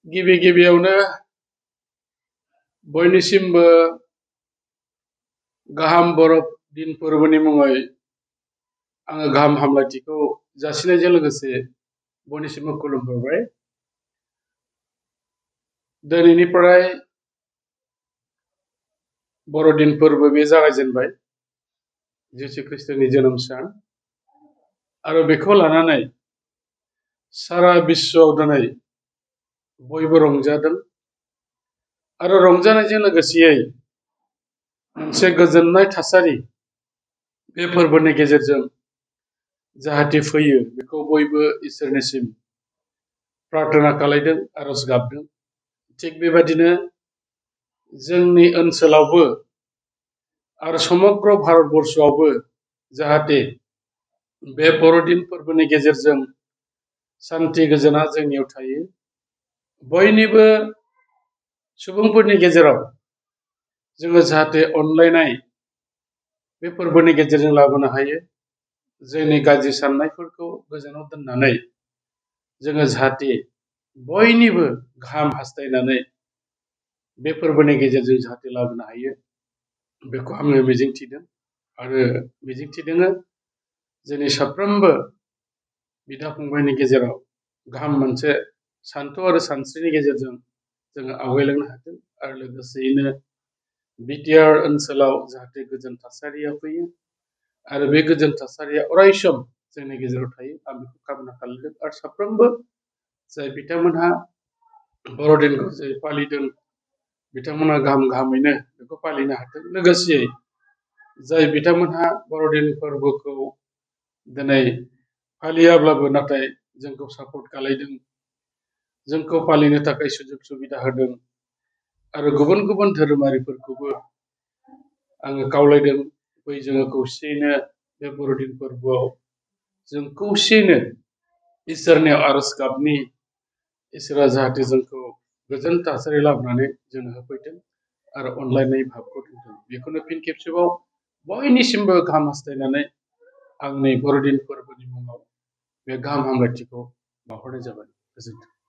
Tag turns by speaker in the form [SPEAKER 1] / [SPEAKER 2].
[SPEAKER 1] गिबि गिबियावनो बयनिसिमबो गाहाम बरफ दिन फोरबोनि मुङै आङो गाहाम हामलायथिखौ जासिनायजों लोगोसे बयनिसिमबो खुलुमहरबाय। दिनैनिफ्राय बर'दिन फोरबो बे जागायजेनबाय, जिसु ख्रिस्टनि जोनोम सान, आरो बेखौ लानानै सारा बिश्वआव दिनै बयबो रंजादों आरो रंजानायजों लोगोसेयै मोनसे गोजोननाय थासारि बे फोरबोनि गेजेरजों जाहाथे फैयो बेखौ बयबो इसोरनिसिम प्रार्थना खालायदों, आरज गाबदों। थिग बेबादिनो जोंनि ओनसोलावबो आरो समग्र भारतबर्षआवबो जाहाथे बे बर'दिन फोरबोनि गेजेरजों शान्ति गोजोना जोंनियाव थायो, बयनिबो सुबुंफोरनि गेजेराव जोङो जाहाथे अनलायनाय बे फोरबोनि गेजेरजों लाबोनो हायो। जोंनि गाज्रि साननायफोरखौ गोजानाव दोननानै जोङो जाहाथे बयनिबो गाहाम हास्थायनानै बे फोरबोनि गेजेरजों जाहाथे लाबोनो हायो, बेखौ आङो मिजिंथिदों आरो मिजिंथिदों जोंनि साफ्रोमबो बिदा फंबायनि गेजेराव गाहाम मोनसे सानथौ आरो सानस्रिनि गेजेरजों जोङो आवगायलांनो हाथों आरो लोगोसेयैनो बिटिआर ओनसोलाव जाहाथे गोजोन थासारिया फैयो आरो बे गोजोन थासारिया अरायसम जोंनि गेजेराव थायो, आं बेखौ कामना खालामदों। आरो साफ्रोमबो जाय बिथांमोनहा बर'दिनखौ जे फालिदों बिथांमोनहा गाहामैनो बेखौ फालिनो हाथों। लोगोसेयै जाय बिथांमोनहा बर'दिन फोरबोखौ दिनै फालियाब्लाबो नाथाय जोंखौ सापर्ट खालायदों, जोंखौ फालिनो थाखाय सुजुग सुबिदा होदों, आरो गुबुन गुबुन धोरोमारिफोरखौबो आङो खावलायदों बै जोङो खौसेयैनो बे बर'दिन फोरबोआव जों खौसेयैनो इसोरनियाव आरज गाबनि, इसोरा जाहाथे जोंखौ गोजोन थासारि लाबोनानै जोंनो होफैथों आरो अनलायनाय भाबखौ दोनथों। बेखौनो फिन खेबसेबाव बयनिसिमबो गाहाम हास्थायनानै आंनि बर'दिन फोरबोनि मुङाव बे गाहाम हामलायथिखौ बावहरनाय जाबाय। गोजोन्थों।